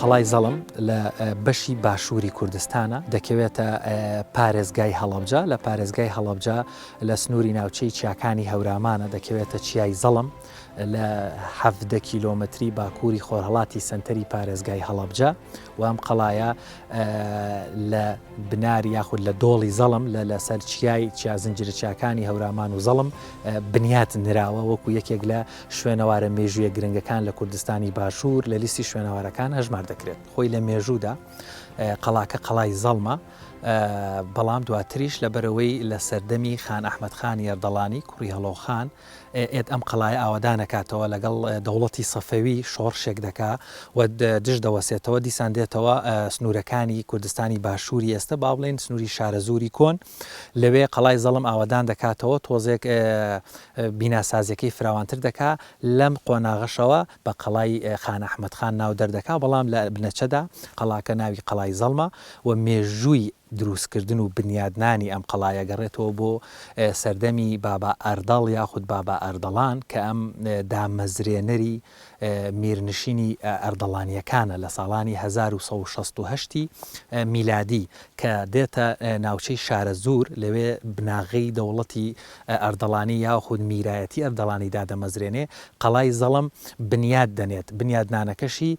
قەڵای زەڵم لە بەشی باشووری کوردستانە، دەکەوێتە پارێزگای هەڵەبجە، لە پارێزگای هەڵەبجە لە سنووری ناوچەی چیاکانی هەورامانە، دەکەوێتە چیای زەڵم لە 17 کیلۆمەتری باکووری خۆرهەڵاتی سەنتەری پارێزگای هەڵەبجە و ئەم قەڵایە لە بنار یاخود لە دۆڵی زەڵم لە لەسەر چیای چیا زنجیرە چیاکانی هەورامان و زەڵم بنیات نراوە وەکو یەکێک لە شوێنەوارە مێژوویە گرنگەکان لە کوردستانی باشوور لە لیستی شوێنەوارەکان هەژمار دەکرێت. خۆی لە مێژوودا قەڵاکە قەڵای زەڵمە، بەڵام دواتریش لەبەرئەوەی لە سەردەمی خان ئەحمەد خانی ئەردەڵانی کوڕی هەڵۆ خان ئێت ئەم قەڵایە ئاوەدان ئەکاتەوە لەگەڵ دەوڵەتی سەفەوی شۆڕشێک دەکا و دژ دەوەسێتەوە دیسان دێتەوە سنوورەکانی کوردستانی باشووری ئێستە با بڵێین سنووری شارەزووری کۆن لەوێ قەڵای زەڵم ئاوەدان دەکاتەوە، تۆزێک بیناسازیەکەی فراوانتر دەکا، لەم قۆناغەشەوە بە قەڵای خان ئەحمەد خان ناو دەردەکا، بەڵام لە بنەچەدا قەڵاکە ناوی قەڵای زەڵمە و مێژووی دروستکردن و بنیادنانی ئەم قەڵایە گەڕێتەوە بۆ سەردەمی بابا ئەردەڵ یاخود بابا ئەردەڵان کە ئەم دامەزرێنەری میرنشینی ئەردەڵانییەکانە لە ساڵانی 1168 ی میلادی کە دێتە ناوچەی شارەزوور لەوێ بناغەی دەوڵەتی ئەردەڵانی یاخود میرایەتی ئەردەڵانی دادەمەزرێنێ قەڵای زەڵم بنیات دەنێت بنیادنانەکەشی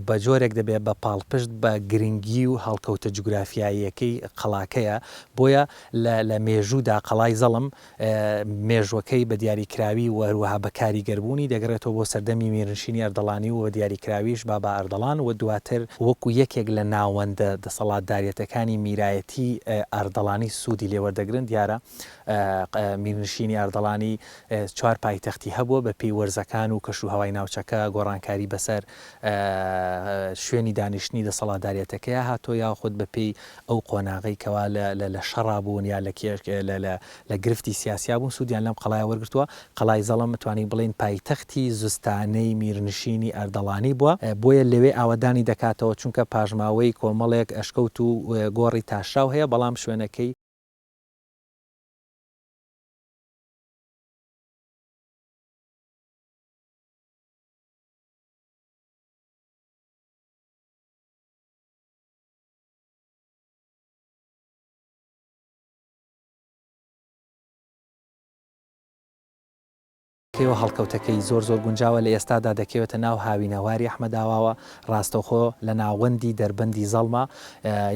بە جۆرێک دەبێت بە پاڵپشت بە گرنگی و هەڵکەوتە جوگرافیاییەکەی قەڵاکەیە بۆیە لە مێژوودا قەڵای زەڵم مێژووەکەی بە دیاریکراوی و هەروەها بە کاریگەربوونی دەگەڕێتەوە بۆ سەردەمی میرنشینی ئەردەڵانی و بە دیاریکراویش بابا ئەردەڵان و دواتر وەکو یەکێک لە ناوەندە دەسەڵاتداریەتەکانی میرایەتی ئەردەڵانی سوودی لێ وەردەگرن دیارە میرنشینی ئەردەڵانی چوار پایتەختی هەبووە بە پێی وەرزەکان و کەش و هەوای ناوچەکە گۆڕانکاری بەسەر شوێنی دانیشتنی دەسەڵاتداریەتەکەیا هاتووە یاخود بە پێی ئەو قۆناغەی کەوا لە لە لە شەڕا بوون یا لە کێش لە لە لە گرفتی سیاسیا بوون سوودیان لەم قەڵایە وەرگرتووە. قەڵای زەڵم ئەتوانین بڵێین پایتەختی زستانەی میرنشینی ئەردەڵانی بووە، بۆیە لەوێ ئاوەدانی دەکاتەوە چونکە پاشماوەی کۆمەڵێک ئەشکەوت و گۆڕی تاشراو هەیە بەڵام شوێنەکەی. کەیەوە هەڵکەوتەکەی زۆر زۆر گونجاوە لە ئێستادا دەکەوێتە ناو هاوینەواری ئەحمەداواوە ڕاستەوخۆ لە ناوەندی دەربەندی زەڵمە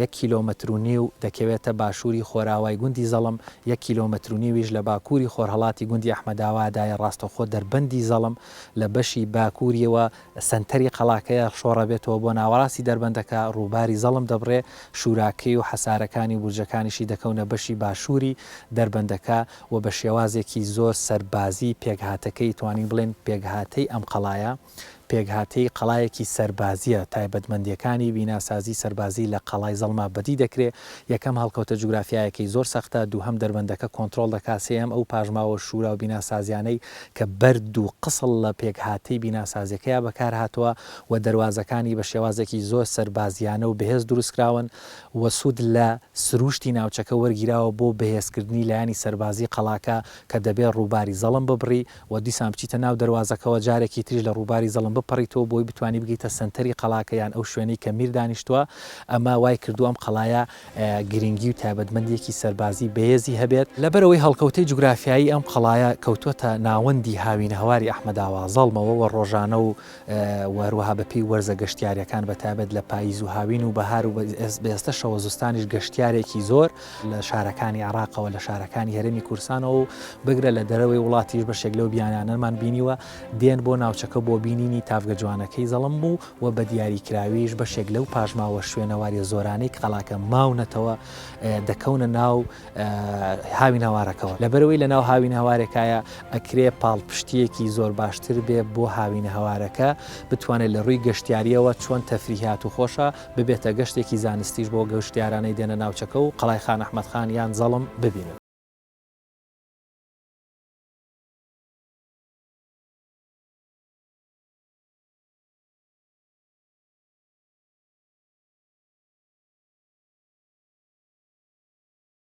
یەک کیلۆمەتر و نیو دەکەوێتە باشووری خۆراوای گوندی زەڵم یەک کیلۆمەتر و نیویش لە باکووری خۆرهەڵاتی گوندی ئەحمەداوادایە ڕاستەوخۆ دەربەندی زەڵم لە بەشی باکووریەوە سەنتەری قەڵاکەیە شۆڕەبێتەوە بۆ ناوەڕاستی دەربەندەکە، ڕووباری زەڵم دەبڕێ، شوراکەی و حەسارەکانی و بورجەکانیشی دەکەونە بەشی باشووری دەربەندەکە و بە شێوازێکی زۆر سەربازی پێکهاتەکەی توانین بڵێین پێکهاتەی ئەم قەڵایە پێکهاتەی قەڵایەکی سەربازییە، تایبەتمەندییەکانی بیناسازی سەربازی لە قەڵای زەڵما بەدی دەکرێ، یەکەم هەڵکەوتە جوگرافیایەکەی زۆر سەختە، دووهەم دەربەندەکە کۆنترۆڵ دەکا، سێیەم ئەو پاشماوە شورا و بیناسازیانەی کە بەرد و قسڵ لە پێکهاتەی بیناسازیەکەیا بەکارهاتووە و دەروازەکانی بە شێوازێکی زۆر سەربازیانە و بەهێز دروستکراون و سوود لە سرووشتی ناوچەکە وەرگیراوە بۆ بەهێزکردنی لایەنی سەربازی قەڵاکە کە دەبێ ڕووباری زەڵم ببڕی و دیسان بچیتە ناو دەروازەکەوە جارێکی تریش لە ڕووباری زەڵم بپەڕیتەوە بۆی بتوانی بگەیتە سەنتەری قەڵاکە یان ئەو شوێنەی کە میر دانیشتووە ئەمە وای کردووە ئەم قەڵایە گرنگی و تایبەتمەندییەکی سەربازی بەهێزی هەبێت، لەبەرئەوەی هەڵکەوتەی جوگرافیایی ئەم قەڵایە کەوتووەتە ناوەندی هاوینەهەواری ئەحمەداوا زەڵمەوە و ڕۆژانە و و هەروەها بەپێی وەرزە گەشتیارییەکان بەتایبەت لە پاییز و هاوین و بەهار و بە ئێستەشەوە زستانیش گەشتیارێکی زۆر لە شارەکانی عێراقەوە لە شارەکانی هەرێمی کوردستانەوە و بگرە لە دەرەوەی وڵاتیش بەشێک لەو بیانانەمان بینیوە دێن بۆ ناوچەکە بۆ بینینی تاڤگە جوانەکەی زەڵم و و بە دیاریکراویش بەشێک لەو پاشماوە شوێنەواریە زۆرانەی قەڵاکە ماونەتەوە دەکەونە ناو هاوینەوارەکەوە لەبەرئەوەی لەناو هاوینەهەوارێکایە ئەکرێ پاڵپشتیەکی زۆر باشتر بێ بۆ هاوینەهەوارەکە بتوانێت لە ڕووی گەشتیاریەوە چۆن تەفریهات و خۆشە ببێتە گەشتێکی زانستیش بۆ گەشتیارانەی دێنە ناوچەکە و قەڵای خان ئەحمەد خان یان زەڵم ببینن.